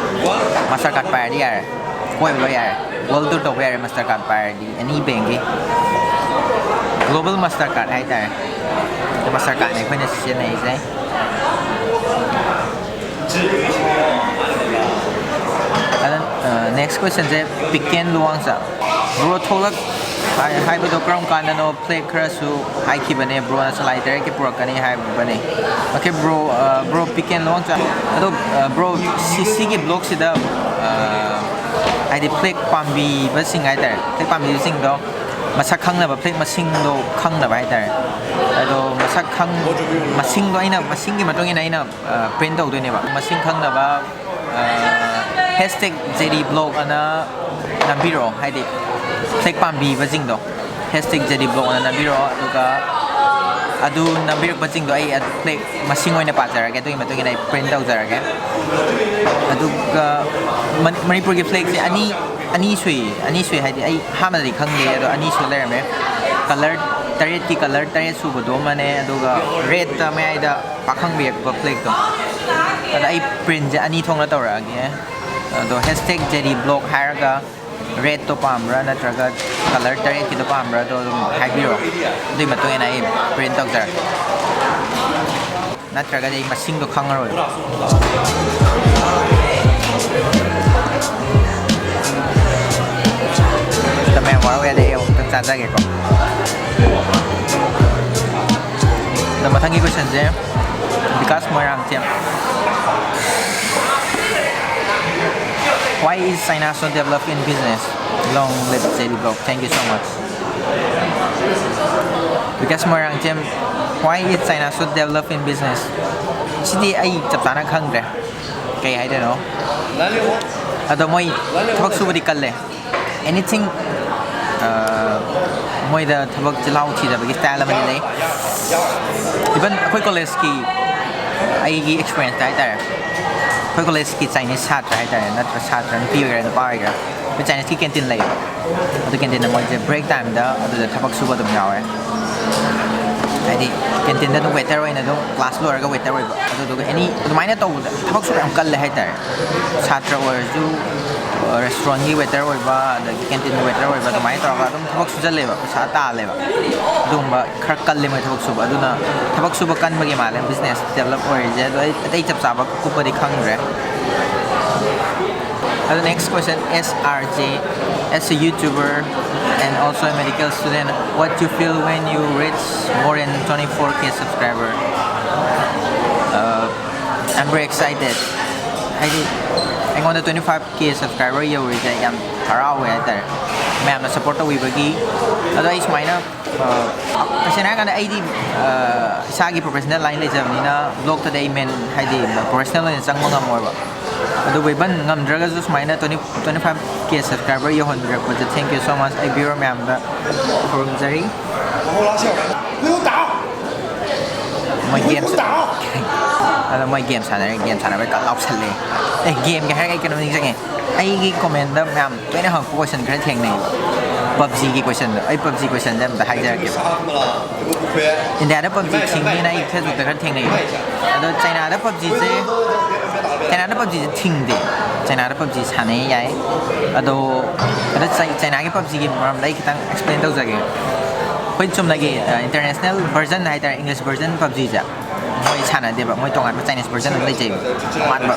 ꯃꯁꯇꯔ ꯀꯥꯔꯗ ꯄꯥꯏꯔꯗꯤ ꯌꯥꯔꯦ, ꯀꯣꯏꯕ ꯂꯣꯏ ꯌꯥꯔꯦ꯫ ꯋꯥꯔꯜ ꯇꯨꯔ ꯇꯧꯕ ꯌꯥꯔꯦ ꯃꯁꯇꯔ ꯀꯥꯔꯗ ꯄꯥꯏꯔꯗꯤ, ꯑꯦꯅꯤ ꯕꯦꯡꯒꯤ꯫ ꯒ꯭ꯂꯣꯕꯦꯜ ꯃꯁꯇꯔ ꯀꯥꯔꯗ ꯍꯥꯏꯇꯥꯔꯦ, ꯃꯁꯇꯔ ꯀꯥꯔꯗꯅꯦ ꯑꯩꯈꯣꯏꯅ ꯁꯤꯖꯤꯟꯅꯔꯤꯁꯦ꯫ ꯑꯗ, ꯑ, ꯅꯦꯛꯁ ꯀꯣꯏꯁꯟꯁꯦ, ꯄꯤꯀꯦꯟ ꯂꯨꯋꯥꯡꯆꯥ꯫ ꯕ꯭ꯔꯣ, ꯊꯣꯛꯂꯛ ꯍꯥꯏ-, ꯍꯥꯏꯕꯗꯣ ꯀꯔꯝ ꯀꯥꯟꯗꯅꯣ? ꯐ꯭ꯂꯦꯛ ꯈꯔꯁꯨ ꯍꯥꯏꯈꯤꯕꯅꯦ, ꯕ꯭ꯔꯣꯅꯁꯨ ꯂꯥꯏ ꯇꯔꯦꯠꯀꯤ ꯄꯨꯔꯛꯀꯅꯤ ꯍꯥꯏꯕꯅꯦ꯫ ꯑꯣꯀꯦ, ꯕ꯭ꯔꯣ, ꯑ, ꯕ꯭ꯔꯣ, ꯄꯤꯀꯦꯟ ꯂꯨꯋꯥꯡꯆꯥ꯫ ꯑꯗꯣ, ꯑ, ꯕ꯭ꯔꯣ, ꯁꯤ-, ꯁꯤꯒꯤ ꯕ꯭ꯂꯣꯛꯁꯤꯗ, ꯑ, ꯍꯥꯏꯗꯤ ꯐ꯭ꯂꯦꯛ ꯄꯥꯝꯕꯤꯕꯁꯤꯡ ꯍꯥꯏꯇꯥꯔꯦ, ꯐ꯭ꯂꯦꯛ ꯄꯥꯝꯕꯤꯕꯁꯤꯡꯗꯣ ꯃꯁꯛ ꯈꯪꯅꯕ, ꯐ꯭ꯂꯦꯛ ꯃꯁꯤꯡꯗꯣ ꯈꯪꯅꯕ ꯍꯥꯏꯇꯥꯔꯦ꯫ ꯑꯗꯣ ꯃꯁꯛ ꯈꯪ-, ꯃꯁꯤꯡꯗꯣ ꯑꯩꯅ, ꯃꯁꯤꯡꯒꯤ ꯃꯇꯨꯡ ꯏꯟꯅ ꯑꯩꯅ, ꯑ, ꯄ꯭ꯔꯤꯟ ꯇꯧꯗꯣꯏꯅꯦꯕ꯫ ꯃꯁꯤꯡ ꯈꯪꯅꯕ, ꯑ, ꯍꯦꯁꯇꯦꯛ ꯖꯦꯔꯤ ꯕ꯭ꯂꯣꯛ ꯑꯅ ꯅꯝꯕꯤꯔꯛꯑꯣ, ꯍꯥꯏꯗꯤ ꯐ꯭ꯂꯦꯛ ꯄꯥꯝꯕꯤꯕꯁꯤꯡꯗꯣ, ꯍꯦꯁꯇꯦꯛ ꯖꯦꯔꯤ ꯕ꯭ꯂꯣꯛ ꯑꯅ ꯅꯝꯕꯤꯔꯛꯑꯣ꯫ ꯑꯗꯨꯒ ꯑꯗꯨ ꯅꯝꯕꯤꯔꯛꯄꯁꯤꯡꯗꯣ ꯑꯩ ꯐ꯭ꯂꯦꯛ ꯃꯁꯤꯡ ꯑꯣꯏꯅ ꯄꯥꯖꯔꯒꯦ, ꯑꯗꯨꯒꯤ ꯃꯇꯨꯡ ꯏꯟꯅ ꯑꯩ ꯄ꯭ꯔꯤꯟ ꯇꯧꯖꯔꯒꯦ꯫ ꯑꯗꯨꯒ ꯃꯅꯤ-, ꯃꯅꯤꯄꯨꯔꯒꯤ ꯐ꯭ꯂꯦꯛꯁꯦ ꯑꯅꯤ, ꯑꯅꯤ ꯁꯨꯏ, ꯑꯅꯤ ꯁꯨꯏ ꯍꯥꯏꯗꯤ ꯑꯩ ꯑꯍꯥꯟꯕꯗꯗꯤ ꯈꯪꯗꯦ, ꯑꯗꯣ ꯑꯅꯤ ꯁꯨ ꯂꯩꯔꯝꯃꯦ꯫ ꯀꯂꯔ ꯇꯔꯦꯠꯀꯤ ꯀꯂꯔ ꯇꯔꯦꯠ ꯁꯨꯕꯗꯣ ꯑꯃꯅꯦ, ꯑꯗꯨꯒ ꯔꯦꯠꯇ ꯃꯌꯥꯏꯗ ꯄꯥꯈꯪꯕ ꯌꯦꯛꯄ ꯐ꯭ꯂꯦꯛꯇꯣ꯫ ꯑꯗ ꯑꯩ ꯄ꯭ꯔꯤꯟꯁꯦ ꯑꯅꯤ ꯊꯣꯛꯅ ꯇꯧꯔꯛꯑꯒꯦ꯫ ꯑꯗꯣ ꯍꯦꯁꯇꯦꯛ ꯖꯦꯔꯤ ꯕ꯭ꯂꯣꯛ ꯍꯥꯏꯔꯒ ꯔꯦꯠꯇꯣ ꯄꯥꯝꯕ꯭ꯔꯥ ꯅꯠꯇ꯭ꯔꯒ ꯀꯂꯔ ꯇꯔꯦꯠꯀꯤꯗꯣ ꯄꯥꯝꯕ꯭ꯔꯥꯗꯣ ꯑꯗꯨꯝ ꯍꯥꯏꯕꯤꯔꯣ, ꯑꯗꯨꯒꯤ ꯃꯇꯨꯡ ꯏꯟꯅ ꯑꯩ ꯄ꯭ꯔꯤꯟ ꯇꯧꯖꯔꯛꯀꯦ꯫ ꯅꯠꯇ꯭ꯔꯒꯗꯤ ꯑꯩ ꯃꯁꯤꯡꯗꯣ ꯈꯪꯉꯔꯣꯏꯕ꯫ ꯑꯗꯣ ꯃꯌꯥꯝ ꯋꯥꯔꯧ ꯌꯥꯗꯦ, ꯑꯩ ꯑꯃꯨꯛꯇꯪ ꯆꯥꯖꯒꯦꯀꯣ꯫ ꯑꯗꯣ ꯃꯊꯪꯒꯤ ꯀꯣꯏꯁꯟꯁꯦ Vikas Moirangthem. Why is China so developed in business? Long live J D Block. Thank you so much. Vikas Moirangthem, why is China so developed in business? ꯁꯤꯗꯤ ꯑꯩ ꯆꯞ ꯆꯥꯅ ꯈꯪꯗ꯭ꯔꯦ꯫ ꯀꯩ ꯍꯥꯏꯗꯣꯏꯅꯣ, ꯑꯗꯣ ꯃꯣꯏ ꯊꯕꯛ ꯁꯨꯕꯗꯤ ꯀꯜꯂꯦ꯫ Anything, ꯃꯣꯏꯗ ꯊꯕꯛ ꯆꯤꯜꯍꯥꯎ ꯊꯤꯗꯕꯒꯤ style ꯑꯃꯗꯤ ꯂꯩ꯫ Even ꯑꯩꯈꯣꯏ ꯀꯣꯂꯦꯖꯀꯤ, ꯑꯩꯒꯤ experience ꯇ ꯍꯥꯏꯇꯥꯔꯦ, ꯑꯩꯈꯣꯏ ꯀꯣꯂꯦꯖꯀꯤ Chinese ꯁꯥꯇ꯭ꯔ ꯍꯥꯏꯇꯥꯔꯦ, ꯅꯠꯇ꯭ꯔ ꯁꯥꯇ꯭ꯔ ꯅꯨꯄꯤ ꯑꯣꯏꯒꯦꯔꯥ ꯅꯨꯄꯥ ꯑꯣꯏꯒꯦꯔꯥ, ꯑꯩꯈꯣꯏ Chinese ꯀꯤ canteen ꯂꯩꯌꯦꯕ꯫ ꯑꯗꯨ canteen ꯗ ꯃꯣꯏꯁꯦ break time ꯗ ꯑꯗꯨꯗ ꯊꯕꯛ ꯁꯨꯕ ꯑꯗꯨꯝ ꯌꯥꯎꯋꯦ꯫ ꯍꯥꯏꯗꯤ canteen ꯗ ꯑꯗꯨꯝ waiter ꯑꯣꯏꯅ ꯑꯗꯨꯝ class ꯂꯣꯏꯔꯒ waiter ꯑꯣꯏꯕ, ꯑꯗꯨꯗꯨꯒ any ꯑꯗꯨꯃꯥꯏꯅ ꯇꯧꯕꯗ ꯊꯕꯛ ꯁꯨꯕ ꯌꯥꯝ ꯀꯜꯂꯦ ꯍꯥꯏꯇꯥꯔꯦ꯫ ꯁꯥꯇ꯭ꯔ ꯑꯣꯏꯔꯁꯨ, restaurant ꯀꯤ waiter ꯑꯣꯏꯕ, ꯑꯗꯒꯤ canteen ꯒꯤ waiter ꯑꯣꯏꯕ, ꯑꯗꯨꯃꯥꯏꯅ ꯇꯧꯔꯒ ꯑꯗꯨꯝ ꯊꯕꯛ ꯁꯨꯖꯜꯂꯦꯕ, ꯄꯩꯁꯥ ꯇꯥꯜꯂꯦꯕ꯫ ꯑꯗꯨꯒꯨꯝꯕ ꯈꯔ ꯀꯜꯂꯦ ꯃꯣꯏ ꯊꯕꯛ ꯁꯨꯕ꯫ ꯑꯗꯨꯅ ꯊꯕꯛ ꯁꯨꯕ ꯀꯟꯕꯒꯤ ꯃꯥꯜꯂꯦ business develop ꯑꯣꯏꯔꯤꯁꯦ꯫ ꯑꯗꯣ ꯑꯩ ꯑꯇꯩ ꯆꯞ ꯆꯥꯕ ꯑꯀꯨꯞꯄꯗꯤ ꯈꯪꯗ꯭ꯔꯦ꯫ ꯑꯗꯣ next question, S R J, as a YouTuber and also a medical student, what you feel when you reach more than twenty-four K subscriber? Uh, I'm very excited. ꯍꯥꯏꯗꯤ ꯑꯩꯉꯣꯟꯗ twenty five K subscriber ꯌꯧꯔꯤꯁꯦ ꯌꯥꯝ ꯍꯔꯥꯎꯋꯦ ꯍꯥꯏꯇꯥꯔꯦ, ꯃꯌꯥꯝꯅ support ꯇꯧꯕꯤꯕꯒꯤ꯫ ꯑꯗꯣ ꯑꯩ ꯁꯨꯃꯥꯏꯅ, ꯑ, ꯇꯁꯦꯡꯅ ꯍꯥꯏꯔꯀꯥꯟꯗ ꯑꯩꯗꯤ, ꯑ, ꯏꯁꯥꯒꯤ professional line ꯂꯩꯖꯕꯅꯤꯅ vlog ꯇꯗꯤ ꯑꯩ main ꯍꯥꯏꯗꯤ professional ꯑꯣꯏꯅ ꯆꯪꯕ ꯉꯝꯃꯣꯏꯕ꯫ ꯑꯗꯨꯕꯨ even ꯉꯝꯗ꯭ꯔꯒꯁꯨ ꯁꯨꯃꯥꯏꯅ twenty, twenty five K subscriber ꯌꯧꯍꯟꯕꯤꯔꯛꯄꯁꯦ thank you so much꯫ ꯑꯩ viewer ꯃꯌꯥꯝꯗ ꯈꯨꯔꯨꯝꯖꯔꯤ꯫ ꯃꯣꯏ game ꯑꯗꯣ ꯃꯣꯏ game ꯁꯥꯟꯅꯔꯦ, game ꯁꯥꯟꯅꯕꯩ ꯀꯟꯅ ꯂꯥꯎꯁꯜꯂꯦ꯫ ꯑꯦ, game ꯒꯤ ꯍꯥꯏꯔꯒ ꯑꯩ ꯀꯩꯅꯣꯝ ꯅꯤꯡꯁꯤꯡꯉꯦ꯫ ꯑꯩꯒꯤ comment ꯗ ꯃꯌꯥꯝ ꯇꯣꯏꯅ ꯍꯪꯉꯛꯄ question ꯈꯔ ꯊꯦꯡꯅꯩꯕ, PUBG ꯒꯤ question ꯗꯣ꯫ ꯑꯩ PUBG question ꯁꯦ ꯑꯝꯇ ꯍꯥꯏꯖꯔꯛꯀꯦꯕ꯫ ꯏꯟꯗꯤꯌꯥꯗ PUBG ꯊꯤꯡꯅꯤꯅ ꯑꯩ Facebook ꯇ ꯈꯔ ꯊꯦꯡꯅꯩꯕ꯫ ꯑꯗꯣ ꯆꯩꯅꯥꯗ PUBG ꯁꯦ, ꯆꯩꯅꯥꯗ PUBG ꯁꯦ ꯊꯤꯡꯗꯦ꯫ ꯆꯩꯅꯥꯗ PUBG ꯁꯥꯟꯅꯩ ꯌꯥꯏ꯫ ꯑꯗꯣ, ꯑꯗꯣ ꯆꯩ-, ꯆꯩꯅꯥꯒꯤ PUBG ꯒꯤ ꯃꯔꯝꯗ ꯑꯩ ꯈꯤꯇꯪ explain ꯇꯧꯖꯒꯦ꯫ ꯑꯩꯈꯣꯏ ꯆꯨꯝꯅꯒꯤ, ꯑ, international version ꯍꯥꯏꯇꯥꯔꯦ, English version PUBG ꯁꯦ ꯃꯣꯏ ꯁꯥꯟꯅꯗꯦꯕ꯫ ꯃꯣꯏ ꯇꯣꯉꯥꯟꯕ Chinese version ꯑꯃ ꯂꯩꯖꯩꯕ꯫ ꯇꯣꯉꯥꯟꯕ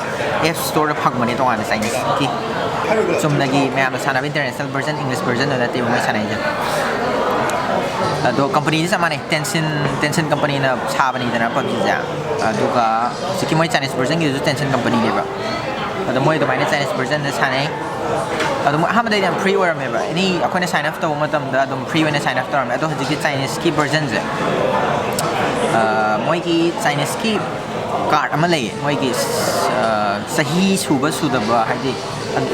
App Store ꯗ ꯐꯪꯕꯅꯦ ꯇꯣꯉꯥꯟꯅ Chinese ꯀꯤ꯫ ꯆꯨꯝꯅꯒꯤ ꯃꯌꯥꯝꯅ ꯁꯥꯟꯅꯕ international version, English version ꯗꯣ ꯅꯠꯇꯦꯕ ꯃꯣꯏ ꯁꯥꯟꯅꯩꯁꯦ꯫ ꯑꯗꯣ company ꯗꯤ ꯆꯞ ꯃꯥꯟꯅꯩ꯫ Tencent, Tencent company ꯅ ꯁꯥꯕꯅꯤꯗꯅ PUBG ꯁꯦ꯫ ꯑꯗꯨꯒ ꯍꯧꯖꯤꯛꯀꯤ ꯃꯣꯏ Chinese version ꯒꯤꯗꯨꯁꯨ Tencent company ꯅꯦꯕ꯫ ꯑꯗꯣ ꯃꯣꯏ ꯑꯗꯨꯃꯥꯏꯅ Chinese version ꯗ ꯁꯥꯟꯅꯩ꯫ ꯑꯗꯣ ꯃꯣꯏ ꯑꯍꯥꯟꯕꯗꯩꯗꯤ ꯌꯥꯝ free ꯑꯣꯏꯔꯝꯃꯦꯕ꯫ Any ꯑꯩꯈꯣꯏꯅ sign up ꯇꯧꯕ ꯃꯇꯝꯗ ꯑꯗꯨꯝ free ꯑꯣꯏꯅ sign up ꯇꯧꯔꯝꯃꯦ꯫ ꯑꯗꯣ ꯍꯧꯖꯤꯛꯀꯤ Chinese ꯀꯤ version ꯁꯦ, ꯑ, ꯃꯣꯏꯒꯤ Chinese ꯀꯤ card ꯑꯃ ꯂꯩꯌꯦ꯫ ꯃꯣꯏꯒꯤ, ꯑ, ꯆꯍꯤ ꯁꯨꯕ ꯁꯨꯗꯕ, ꯍꯥꯏꯗꯤ,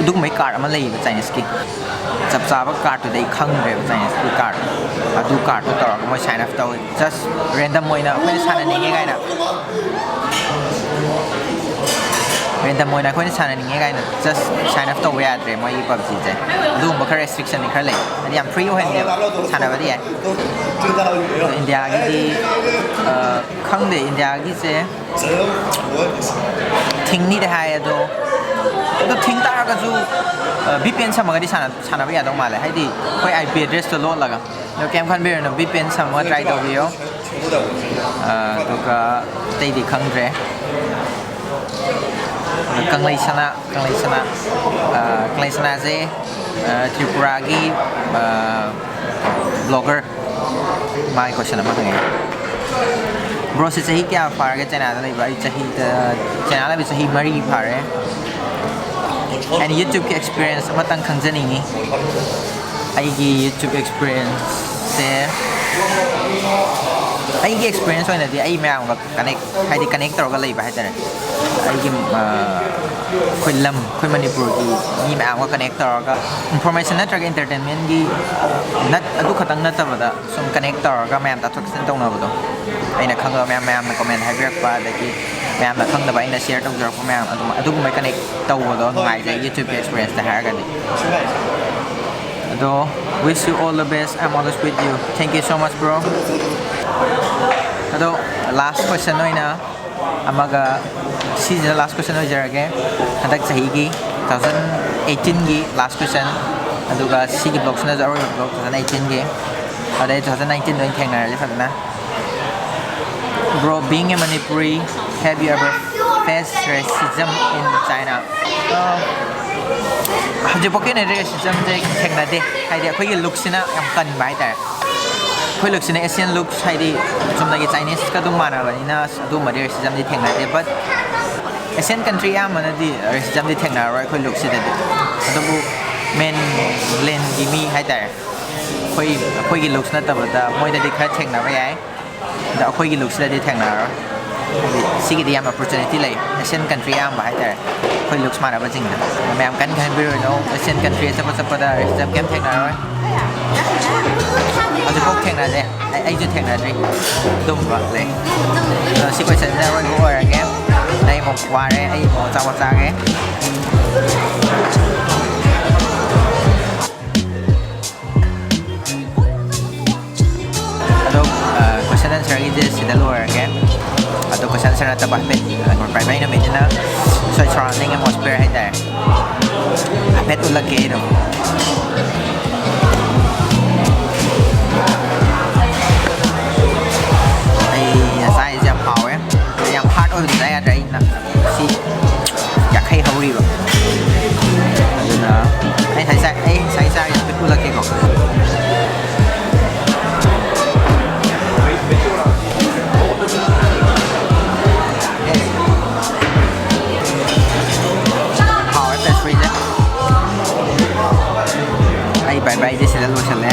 ꯑꯗꯨꯒꯨꯝꯕꯩ ꯀꯥꯔꯠ ꯑꯃ ꯂꯩꯌꯦꯕ ꯆꯥꯏꯅꯤꯁꯀꯤ꯫ ꯆꯞ ꯆꯥꯕ ꯀꯥꯔꯠꯇꯨꯗꯤ ꯑꯩ ꯈꯪꯗ꯭ꯔꯦꯕ, ꯆꯥꯏꯅꯤꯁꯀꯤ ꯀꯥꯔꯠ꯫ ꯑꯗꯨ ꯀꯥꯔꯠꯇꯨ ꯇꯧꯔꯒ ꯃꯣꯏ ꯁꯥꯏꯟ ꯑꯞ ꯇꯧꯋꯦ꯫ ꯖꯁ ꯔꯦꯟꯗꯝ ꯑꯣꯏꯅ ꯑꯩꯈꯣꯏꯅ ꯁꯥꯟꯅꯅꯤꯡꯉꯦ ꯀꯥꯏꯅ, ꯔꯦꯟꯗꯝ ꯑꯣꯏꯅ ꯑꯩꯈꯣꯏꯅ ꯁꯥꯟꯅꯅꯤꯡꯉꯦ ꯀꯥꯏꯅ ꯖꯁ ꯁꯥꯏꯟ ꯑꯞ ꯇꯧꯕ ꯌꯥꯗ꯭ꯔꯦ ꯃꯣꯏꯒꯤ ꯄꯞꯖꯤꯁꯦ꯫ ꯑꯗꯨꯒꯨꯝꯕ ꯈꯔ ꯔꯦꯁꯇ꯭ꯔꯤꯛꯁꯟꯗꯤ ꯈꯔ ꯂꯩ꯫ ꯍꯥꯏꯗꯤ ꯌꯥꯝ ꯐ꯭ꯔꯤ ꯑꯣꯏꯍꯟꯗꯦꯕ, ꯁꯥꯟꯅꯕꯗꯤ ꯌꯥꯏ꯫ ꯑꯗꯣ ꯏꯟꯗꯤꯌꯥꯒꯤꯗꯤ, ꯑ, ꯈꯪꯗꯦ, ꯏꯟꯗꯤꯌꯥꯒꯤꯁꯦ ꯊꯤꯡꯅꯤꯗꯤ ꯍꯥꯏ, ꯑꯗꯣ, ꯑꯗꯣ ꯊꯤꯡ ꯇꯥꯔꯒꯁꯨ, ꯑ, ꯚꯤ ꯄꯤ ꯑꯦꯟ ꯁꯝꯃꯒꯗꯤ ꯁꯥꯟꯅ-, ꯁꯥꯟꯅꯕ ꯌꯥꯗꯧ ꯃꯥꯜꯂꯦ, ꯍꯥꯏꯗꯤ ꯑꯩꯈꯣꯏ ꯑꯥꯏ ꯄꯤ ꯑꯦꯗ꯭ꯔꯦꯁꯇꯣ ꯂꯣꯠꯂꯒ꯫ ꯑꯗꯣ ꯀꯩꯝ ꯈꯟꯕꯤꯔꯨꯅꯨ, ꯚꯤ ꯄꯤ ꯑꯦꯟ ꯁꯝꯃꯒ ꯇ꯭ꯔꯥꯏ ꯇꯧꯕꯤꯌꯣ꯫ ꯑ, ꯑꯗꯨꯒ ꯑꯇꯩꯗꯤ ꯈꯪꯗ꯭ꯔꯦ꯫ ꯑꯗꯣ ꯀꯪꯂꯩ ꯁꯅꯥ, ꯀꯪꯂꯩ ꯁꯅꯥ, ꯑ, ꯀꯪꯂꯩ ꯁꯅꯥꯁꯦ, ꯑ, ꯇ꯭ꯔꯤꯄꯨꯔꯥꯒꯤ, ꯑ, ꯕ꯭ꯂꯣꯒꯔ꯫ ꯃꯥꯒꯤ ꯀꯣꯏꯁꯟ ꯑꯃ ꯍꯪꯉꯛꯑꯦ: "ꯕ꯭ꯔꯣꯁꯦ ꯆꯍꯤ ꯀꯌꯥ ꯐꯥꯔꯒꯦ ꯆꯥꯏꯅꯥꯗ ꯂꯩꯕ?" ꯑꯩ ꯆꯍꯤꯗ, ꯆꯥꯏꯅꯥꯗ ꯂꯩꯕ ꯆꯍꯤ ꯃꯔꯤ ꯐꯥꯔꯦ꯫ And YouTubeꯀꯤ experience ꯑꯃꯇꯪ ꯈꯪꯖꯅꯤꯡꯉꯤ꯫ ꯑꯩꯒꯤ YouTube experienceꯁꯦ, ꯑꯩꯒꯤ experience ꯑꯣꯏꯅꯗꯤ ꯑꯩ ꯃꯌꯥꯝꯒ connect, ꯍꯥꯏꯗꯤ connect ꯇꯧꯔꯒ ꯂꯩꯕ ꯍꯥꯏꯇꯥꯔꯦ꯫ ꯑꯩꯒꯤ, ꯑ, ꯑꯩꯈꯣꯏ ꯂꯝ, ꯑꯩꯈꯣꯏ ꯃꯅꯤꯄꯨꯔꯒꯤ ꯃꯤ ꯃꯌꯥꯝꯒ connect ꯇꯧꯔꯒ, information ꯅꯠꯇ꯭ꯔꯒ entertainmentꯀꯤ ꯅꯠ-, ꯑꯗꯨ ꯈꯛꯇꯪ ꯅꯠꯇꯕꯗ ꯁꯨꯝ connect ꯇꯧꯔꯒ ꯃꯌꯥꯝ ꯇꯥꯊꯣꯛ ꯇꯥꯁꯤꯟ ꯇꯧꯅꯕꯗꯣ, ꯑꯩꯅ ꯈꯪꯗꯕ ꯃꯌꯥꯝ, ꯃꯌꯥꯝꯅ comment ꯍꯥꯏꯕꯤꯔꯛꯄ, ꯑꯗꯒꯤ ꯃꯌꯥꯝꯅ ꯈꯪꯗꯕ ꯑꯩꯅ share ꯇꯧꯖꯔꯛꯄ ꯃꯌꯥꯝ ꯑꯗꯨꯝ, ꯑꯗꯨꯒꯨꯝꯕ connect ꯇꯧꯕꯗꯣ ꯅꯨꯡꯉꯥꯏꯖꯩ YouTubeꯀꯤ experienceꯇ ꯍꯥꯏꯔꯒꯗꯤ꯫ ꯑꯗꯣ, wish you all the best, I'm always with you, thank you so much, bro꯫ ꯑꯗꯣ, last question ꯑꯣꯏꯅ ꯑꯃꯒ, ꯁꯤꯁꯤꯅ last question ꯑꯣꯏꯖꯔꯒꯦ꯫ ꯍꯟꯗꯛ ꯆꯍꯤꯒꯤ, two thousand eighteenꯒꯤ last question, ꯑꯗꯨꯒ ꯁꯤꯒꯤ vlogꯁꯤꯅꯁꯨ ꯑꯔꯣꯏꯕ vlog two thousand eighteenꯒꯤ꯫ ꯑꯗꯩ two thousand nineteenꯗ ꯑꯣꯏꯅ ꯊꯦꯡꯅꯔꯁꯦ ꯐꯖꯅ꯫ Bro, being a Manipuri, have you ever faced racism in China? ꯑ, ꯍꯧꯖꯤꯛꯐꯥꯎꯒꯤ ꯑꯣꯏꯅꯗꯤ racismꯁꯦ ꯊꯦꯡꯅꯗꯦ꯫ ꯍꯥꯏꯗꯤ ꯑꯩꯈꯣꯏꯒꯤ lookꯁꯤꯅ ꯌꯥꯝ ꯀꯟꯕ ꯍꯥꯏꯇꯥꯔꯦ꯫ ꯑꯩꯈꯣꯏ lookꯁꯤꯅ Asian looks, ꯍꯥꯏꯗꯤ ꯆꯨꯝꯅꯒꯤ Chineseꯀ ꯑꯗꯨꯝ ꯃꯥꯟꯅꯕꯅꯤꯅ ꯑꯗꯨꯒꯨꯝꯕꯗꯤ racismꯗꯤ ꯊꯦꯡꯅꯗꯦ꯫ But Asian country ꯑꯌꯥꯝꯕꯅꯗꯤ racismꯗꯤ ꯊꯦꯡꯅꯔꯔꯣꯏ ꯑꯩꯈꯣꯏ lookꯁꯤꯗꯗꯤ꯫ ꯑꯗꯨꯕꯨ mainlandꯒꯤ ꯃꯤ ꯍꯥꯏꯇꯥꯔꯦ, ꯑꯩꯈꯣꯏ, ꯑꯩꯈꯣꯏꯒꯤ looks ꯅꯠꯇꯕꯗ ꯃꯣꯏꯗꯗꯤ ꯈꯔ ꯊꯦꯡꯅꯕ ꯌꯥꯏ꯫ ꯑꯗ ꯑꯩꯈꯣꯏꯒꯤ lookꯁꯤꯗꯗꯤ ꯊꯦꯡꯅꯔꯔꯣꯏ꯫ ꯍꯥꯏꯗꯤ ꯁꯤꯒꯤꯗꯤ ꯌꯥꯝ opportunity ꯂꯩ, Asian country ꯑꯌꯥꯝꯕ ꯍꯥꯏꯇꯥꯔꯦ꯫ ꯑꯩꯈꯣꯏ looks ꯃꯥꯟꯅꯕꯁꯤꯡꯅ꯫ ꯃꯌꯥꯝ ꯀꯟꯅ ꯈꯟꯕꯤꯔꯨꯔꯅꯨ, Asian country ꯆꯠꯄ ꯆꯠꯄꯗ racism ꯀꯩꯝ ꯊꯦꯡꯅꯔꯔꯣꯏ꯫ ꯍꯧꯖꯤꯛꯐꯥꯎ ꯊꯦꯡꯅꯗꯦ꯫ ꯑꯩ-, ꯑꯩꯁꯨ ꯊꯦꯡꯅꯗ꯭ꯔꯤ ꯑꯗꯨꯝꯕ ꯂꯩ꯫ ꯑꯗꯣ ꯁꯤ questionꯁꯤꯅ ꯑꯔꯣꯏꯕ ꯑꯣꯏꯔꯒꯦ꯫ ꯑꯩ ꯑꯃꯨꯛ ꯋꯥꯔꯦ, ꯑꯩ ꯑꯃꯨꯛ ꯑꯆꯥꯄꯣꯠ ꯆꯥꯒꯦ꯫ ꯑꯗꯣ, ꯑ, question answerꯒꯤꯁꯦ ꯁꯤꯗ ꯂꯣꯏꯔꯒꯦ꯫ ꯑꯗꯣ question answer ꯅꯠꯇꯕ ꯍꯥꯏꯐꯦꯠ, ꯑ, ꯕꯥꯏ ꯕꯥꯏ ꯅꯨꯃꯤꯠꯁꯤꯅ ꯁ꯭ꯋꯥꯏ surrounding atmosphere ꯍꯥꯏꯇꯥꯔꯦ꯫ ꯍꯥꯏꯐꯦꯠ ꯎꯠꯂꯛꯀꯦ ꯑꯩ ꯑꯗꯨꯝ꯫ ꯑꯩꯅ ꯆꯥꯏꯁꯦ ꯌꯥꯝ ꯍꯥꯎꯋꯦ꯫ ꯌꯥꯝ hard ꯑꯣꯏꯕꯗꯤ ꯆꯥ ꯌꯥꯗ꯭ꯔꯦ꯫ ꯑꯩꯅ ꯁꯤ ꯌꯥꯡꯈꯩ ꯍꯧꯔꯤꯕ꯫ ꯑꯗꯨꯅ ꯑꯩ ꯉꯁꯥꯏ ꯆꯥ-, ꯑꯩ ꯉꯁꯥꯏ ꯆꯥꯔꯤꯁꯦ ꯍꯥꯏꯐꯦꯠ ꯎꯠꯂꯛꯀꯦꯀꯣ꯫ ꯍꯥꯎꯋꯦ pastryꯁꯦ꯫ ꯑꯩ ꯕꯥꯏ ꯕꯥꯏꯁꯦ ꯁꯤꯗ ꯂꯣꯏꯁꯜꯂꯦ꯫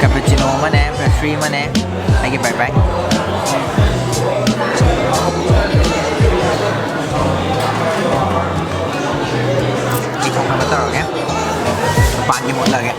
Cappuccino ꯑꯃꯅꯦ, pastry ꯑꯃꯅꯦ, ꯑꯩꯒꯤ ꯕꯥꯏ ꯕꯥꯏ꯫ ꯑꯩ ꯊꯣꯛꯅꯕ ꯇꯧꯔꯒꯦ꯫ ꯃꯄꯥꯟꯒꯤ ꯃꯨꯠꯂꯒꯦ꯫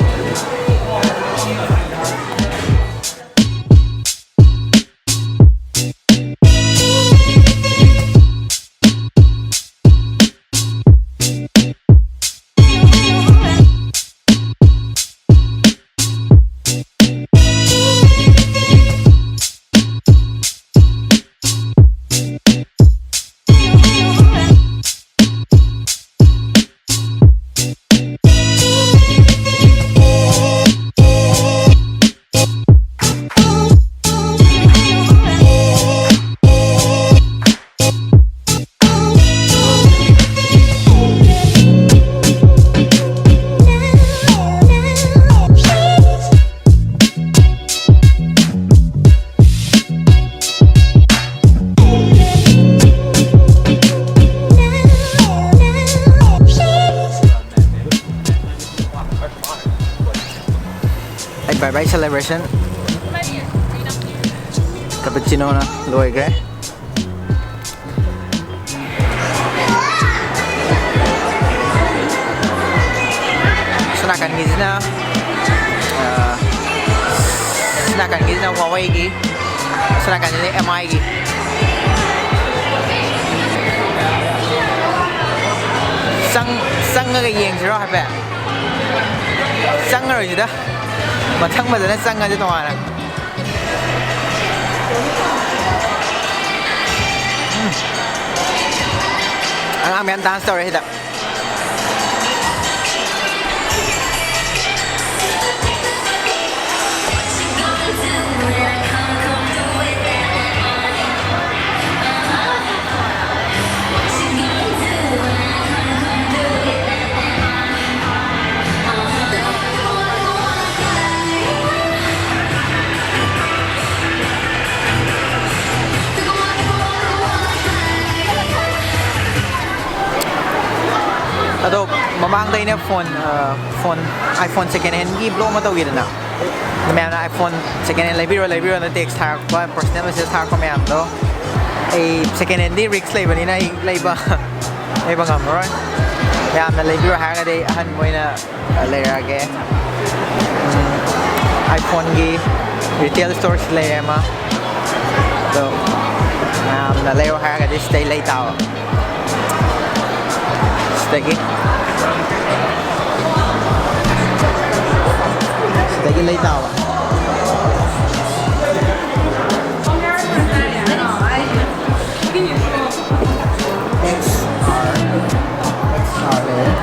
ꯑꯩ bye bye celebration꯫ Cappuccinoꯅ ꯂꯣꯏꯈ꯭ꯔꯦ꯫ ꯁꯤꯅ, ꯑ, ꯁꯤ ꯅꯥꯀꯟꯒꯤꯁꯤꯅ Huawei-ꯒꯤ, ꯁꯤ ꯅꯥꯀꯟꯒꯤꯁꯤꯅ M I-ꯒꯤ꯫ ꯆꯪ-, ꯆꯪꯉꯒ ꯌꯦꯡꯁꯤꯔꯣ ꯍꯥꯏꯐꯦꯠ? ꯆꯪꯉꯔꯣꯏꯁꯤꯗ꯫ ꯃꯊꯪ ꯐꯖꯅ ꯆꯪꯉꯁꯤ ꯇꯣꯉꯥꯟꯅ꯫ ꯎꯝ꯫ ꯑꯉꯥꯡ ꯃꯌꯥꯝ dance ꯇꯧꯔꯦ ꯁꯤꯗ꯫ ꯑꯗꯣ ꯃꯃꯥꯡꯗ ꯑꯩꯅ phone, ꯑ, phone, iPhone second hand-ꯒꯤ vlog ꯑꯃ ꯇꯧꯈꯤꯗꯅ, ꯃꯌꯥꯝꯅ iPhone second hand ꯂꯩꯕꯤꯔꯣ, ꯂꯩꯕꯤꯔꯣꯅ text ꯊꯥꯔꯛꯄ, personal message ꯊꯥꯔꯛꯄ ꯃꯌꯥꯝꯗꯣ, ꯑꯩ second hand-ꯗꯤ risk ꯂꯩꯕꯅꯤꯅ ꯑꯩ ꯂꯩꯕ, ꯂꯩꯕ ꯉꯝꯃꯔꯣꯏ꯫ ꯃꯌꯥꯝꯅ ꯂꯩꯕꯤꯔꯣ ꯍꯥꯏꯔꯒꯗꯤ ꯑꯩ ꯑꯍꯟꯕ ꯑꯣꯏꯅ ꯂꯩꯔꯛꯑꯒꯦ꯫ ꯎꯝ, iPhone-ꯒꯤ retail store-ꯁꯤ ꯂꯩꯔꯦ ꯑꯃ꯫ ꯑꯗꯣ ꯃꯌꯥꯝꯅ ꯂꯩꯔꯣ ꯍꯥꯏꯔꯒꯗꯤ ꯁꯤꯗꯩ ꯂꯩ ꯇꯥꯕ꯫ ꯁꯤꯗꯒꯤ, ꯁꯤꯗꯒꯤ ꯂꯩ ꯇꯥꯕ꯫ X R, X R ꯂꯩꯔꯦ꯫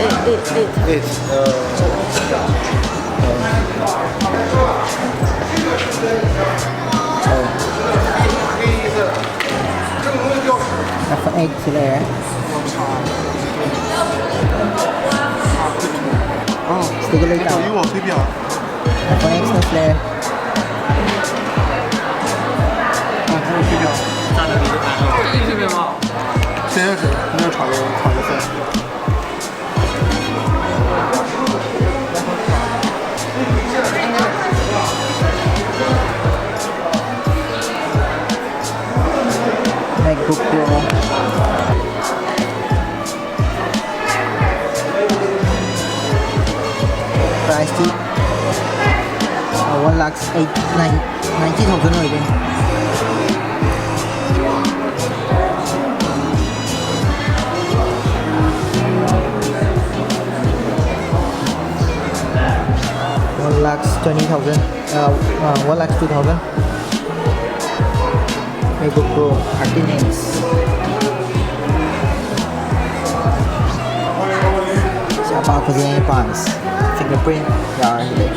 Eight, eight, eight. Eight, uh, uh, iPhone eight ꯁꯤ ꯂꯩꯔꯦ꯫ ꯁꯤꯗꯒꯤ ꯂꯩ ꯇꯥꯔꯦ꯫ iPhone X ꯅ ꯁꯤ ꯂꯩꯔꯦ꯫ ꯁꯦ, ꯁꯦ, ꯅꯣꯏ ꯐꯔꯦ, ꯐꯔꯦ, ꯁꯦ꯫ ꯑꯩꯠ ꯅꯥꯏꯟ ꯅꯥꯏꯟꯇꯤ ꯊꯥꯎꯖꯟ ꯑꯣꯏꯗꯣꯏꯅꯤ꯫ One lakh twenty thousand, uh, uh, one lakh two thousand. MacBook Pro thirteen inch. ꯁꯤ ꯑꯄꯥꯛꯄꯁꯦ ꯑꯩꯅ ꯄꯥꯝꯃꯤꯁꯦ꯫ Fingerprint ꯌꯥꯎꯔꯗꯤ꯫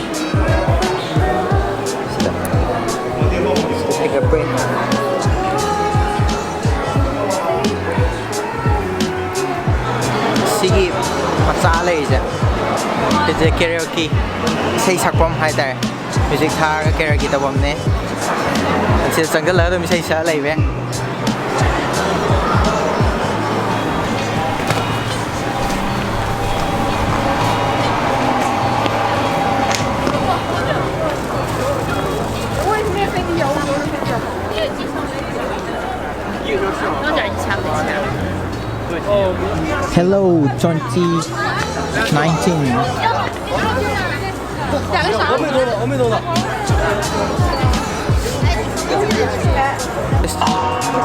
ꯁꯤꯗ꯫ Fingerprint꯫ ꯁꯤꯒꯤ ꯃꯆꯥ ꯂꯩꯔꯤꯁꯦ꯫ ꯁꯤꯁꯦ karaoke, ꯏꯁꯩ ꯁꯛꯐꯝ ꯍꯥꯏꯇꯥꯔꯦ꯫ Music ꯊꯥꯔꯒ karaoke ꯇꯧꯐꯝꯅꯦ꯫ ꯁꯤꯗ ꯆꯪꯁꯤꯜꯂꯒ ꯑꯗꯨꯝ ꯏꯁꯩ ꯁꯛꯑ ꯂꯩꯕ ꯌꯥꯏ꯫ Hello, twenty nineteen.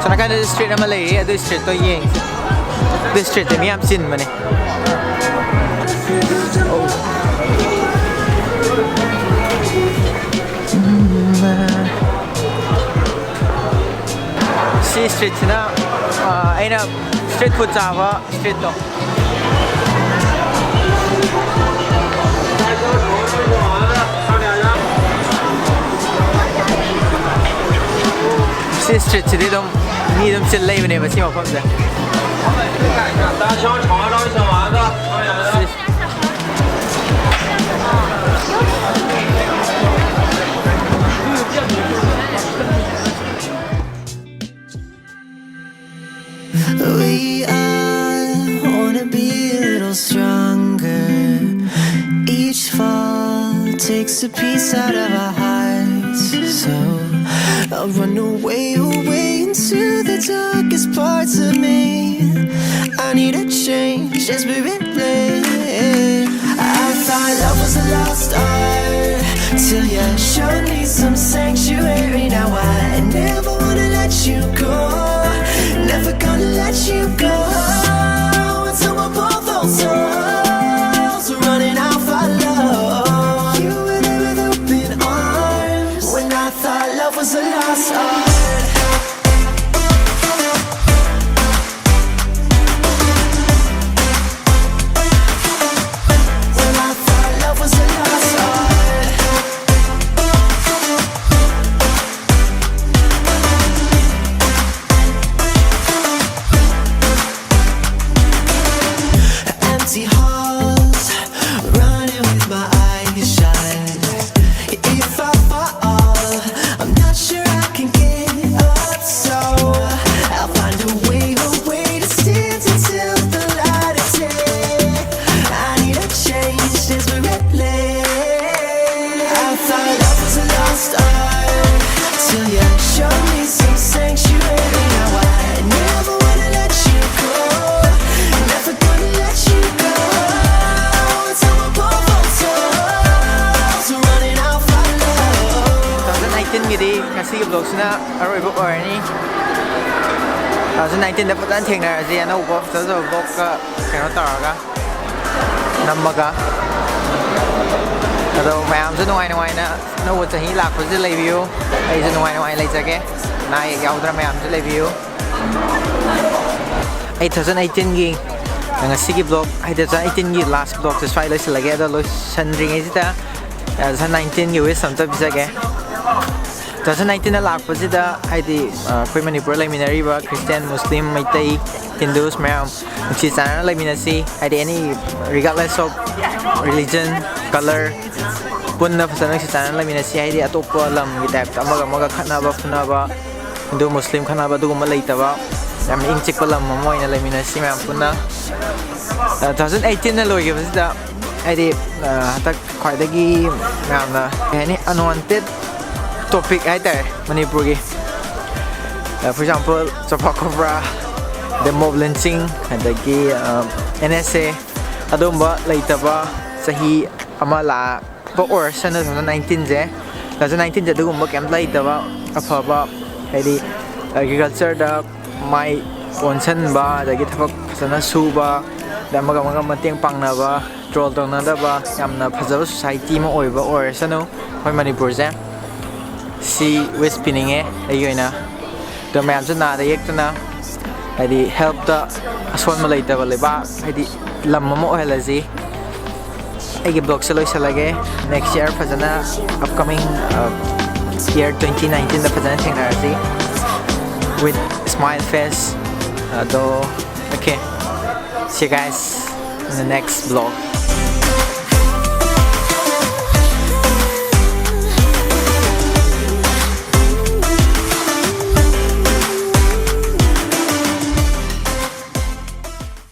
ꯁꯣꯝ ꯅꯥꯀꯟꯗ street ꯑꯃ ꯂꯩꯔꯤ, ꯑꯗꯨ streetꯇꯣ ꯌꯦꯡꯁꯦ꯫ ꯑꯗꯨ streetꯇ ꯃꯤ ꯌꯥꯝ ꯆꯤꯟꯕꯅꯦ꯫ ꯁꯤ streetꯁꯤꯅ, ꯑ, ꯑꯩꯅ street food ꯆꯥꯕ streetꯇꯣ꯫ ꯁꯤ streetꯁꯤꯗꯤ ꯑꯗꯨꯝ ꯃꯤ ꯑꯗꯨꯝ ꯆꯤꯜ ꯂꯩꯕꯅꯦꯕ ꯁꯤ ꯃꯐꯝꯁꯦ꯫ We are wanna be a little stronger. Each fall takes a piece out of our hearts. So I'll run away, away into the darkest parts of me. I need a change desperately. I thought love was a lost art till you showed me Some sanctuary now. I never wanna let you go. Never gonna let you go. Until we're both on souls, running out for love. You were there with open arms when I thought love was a lost art. When I thought love was a lost art. Empty halls, running with my eyes shut. If I fall, I'm not sure I can get up, so I'll find a way, a way to stand until the light of day. I need a change desperately. I thought love was a lost art till you showed me some sanctuary. Now I never wanna let you go. Never gonna let you go. Until we're both on toes, running out for love. Two thousand nineteen ꯒꯤꯗꯤ ꯉꯁꯤꯒꯤ vlog ꯁꯤꯅ ꯑꯔꯣꯏꯕ ꯑꯣꯏꯔꯅꯤ꯫ Two thousand nineteen ꯗ ꯐꯖꯅ ꯊꯦꯡꯅꯔꯁꯤ, ꯑꯅꯧꯕ ꯐꯖ ꯐꯖꯕ vlog ꯀ ꯀꯩꯅꯣ ꯇꯧꯔꯒ, ꯅꯝꯃꯒ꯫ ꯑꯗꯣ ꯃꯌꯥꯝꯁꯨ ꯅꯨꯡꯉꯥꯏ ꯅꯨꯡꯉꯥꯏꯅ ꯑꯅꯧꯕ ꯆꯍꯤ ꯂꯥꯛꯄꯁꯤꯗ ꯂꯩꯕꯤꯌꯨ꯫ ꯑꯩꯁꯨ ꯅꯨꯡꯉꯥꯏ ꯅꯨꯡꯉꯥꯏꯅ ꯂꯩꯖꯒꯦ꯫ ꯑꯅꯥ ꯑꯌꯦꯛ ꯌꯥꯎꯗꯅ ꯃꯌꯥꯝꯁꯨ ꯂꯩꯕꯤꯌꯨ꯫ ꯑꯩ two thousand eighteen ꯒꯤ, ꯉꯁꯤꯒꯤ vlog ꯍꯥꯏꯗꯤ two thousand eighteen ꯒꯤ last vlog ꯁꯦ ꯁ꯭ꯋꯥꯏ ꯂꯣꯏꯁꯤꯜꯂꯒꯦ꯫ ꯑꯗꯣ ꯂꯣꯏꯁꯤꯟꯗ꯭ꯔꯤꯉꯩꯁꯤꯗ, ꯑ, two thousand nineteen ꯒꯤ wish ꯑꯝꯇ ꯄꯤꯖꯒꯦ꯫ Two thousand nineteen ꯗ ꯂꯥꯛꯄꯁꯤꯗ ꯍꯥꯏꯗꯤ, ꯑ, ꯑꯩꯈꯣꯏ ꯃꯅꯤꯄꯨꯔꯗ ꯂꯩꯃꯤꯟꯅꯔꯤꯕ Christian, Muslim, ꯃꯩꯇꯩ, Hindus ꯃꯌꯥꯝ ꯅꯨꯡꯁꯤ ꯆꯥꯟꯅꯅ ꯂꯩꯃꯤꯟꯅꯁꯤ꯫ ꯍꯥꯏꯗꯤ any, regardless of religion, color, ꯄꯨꯟꯅ ꯐꯖꯅ ꯅꯨꯡꯁꯤ ꯆꯥꯟꯅꯅ ꯂꯩꯃꯤꯟꯅꯁꯤ꯫ ꯍꯥꯏꯗꯤ ꯑꯇꯣꯞꯄ ꯂꯝꯒꯤ type ꯇ ꯑꯃꯒ ꯑꯃꯒ ꯈꯠꯅꯕ ꯐꯨꯅꯕ, ꯍꯤꯟꯗꯨ ꯃꯨꯁꯂꯤꯝ ꯈꯠꯅꯕ ꯑꯗꯨꯒꯨꯝꯕ ꯂꯩꯇꯕ, ꯌꯥꯝ ꯏꯪ ꯆꯤꯛꯄ ꯂꯝ ꯑꯃ ꯑꯣꯏꯅ ꯂꯩꯃꯤꯟꯅꯁꯤ ꯃꯌꯥꯝ ꯄꯨꯟꯅ꯫ ꯑ, two thousand eighteen ꯅ ꯂꯣꯏꯈꯤꯕꯁꯤꯗ ꯍꯥꯏꯗꯤ, ꯑ, ꯍꯟꯗꯛ ꯈ꯭ꯋꯥꯏꯗꯒꯤ ꯃꯌꯥꯝꯅ, ꯀꯩ ꯍꯥꯏꯅꯤ, unwanted topic ꯍꯥꯏꯇꯥꯔꯦ ꯃꯅꯤꯄꯨꯔꯒꯤ꯫ ꯑ, for example, ꯆꯣꯄꯥ ꯀꯣꯕ꯭ꯔꯥ, the mob lynching, ꯑꯗꯒꯤ, ꯑ, N S A, ꯑꯗꯨꯒꯨꯝꯕ ꯂꯩꯇꯕ ꯆꯍꯤ ꯑꯃ ꯂꯥꯛꯄ ꯑꯣꯏꯔꯁꯅꯨ two thousand nineteen ꯁꯦ꯫ ꯇꯨ ꯊꯥꯎꯖꯟ ꯅꯥꯏꯟꯇꯤꯟꯁꯦ ꯑꯗꯨꯒꯨꯝꯕ ꯀꯩꯝ ꯂꯩꯇꯕ, ꯑꯐꯕ, ꯍꯥꯏꯗꯤ ꯑꯦꯒ꯭ꯔꯤꯀꯜꯆꯔꯗ ꯃꯥꯏ ꯑꯣꯟꯁꯤꯟꯕ, ꯑꯗꯒꯤ ꯊꯕꯛ ꯐꯖꯅ ꯁꯨꯕ, ꯑꯗꯩ ꯑꯃꯒ ꯑꯃꯒ ꯃꯇꯦꯡ ꯄꯥꯡꯅꯕ, ꯇ꯭ꯔꯣꯜ ꯇꯧꯅꯗꯕ, ꯌꯥꯝꯅ ꯐꯖꯕ ꯁꯣꯁꯥꯏꯇꯤ ꯑꯃ ꯑꯣꯏꯕ ꯑꯣꯏꯔꯁꯅꯨ ꯑꯩꯈꯣꯏ ꯃꯅꯤꯄꯨꯔꯁꯦ꯫ ꯁꯤ ꯋꯤꯁ ꯄꯤꯅꯤꯡꯉꯦ ꯑꯩꯒꯤ ꯑꯣꯏꯅ꯫ ꯑꯗꯣ ꯃꯌꯥꯝꯁꯨ ꯅꯥꯗ ꯌꯦꯛꯇꯅ, ꯍꯥꯏꯗꯤ ꯍꯦꯜꯠꯇ ꯑꯁꯣꯟꯕ ꯂꯩꯇꯕ ꯂꯩꯕꯥꯛ, ꯍꯥꯏꯗꯤ ꯂꯝ ꯑꯃ ꯑꯣꯏꯍꯜꯂꯁꯤ꯫ ꯑꯩꯒꯤ ꯕ꯭ꯂꯣꯒꯁꯦ ꯂꯣꯏꯁꯤꯜꯂꯒꯦ꯫ Next year ꯐꯖꯅ, upcoming year twenty nineteenꯗ ꯐꯖꯅ ꯊꯦꯡꯅꯔꯁꯤ with smile face꯫ ꯑꯗꯣ okay, see you guys in the next vlog.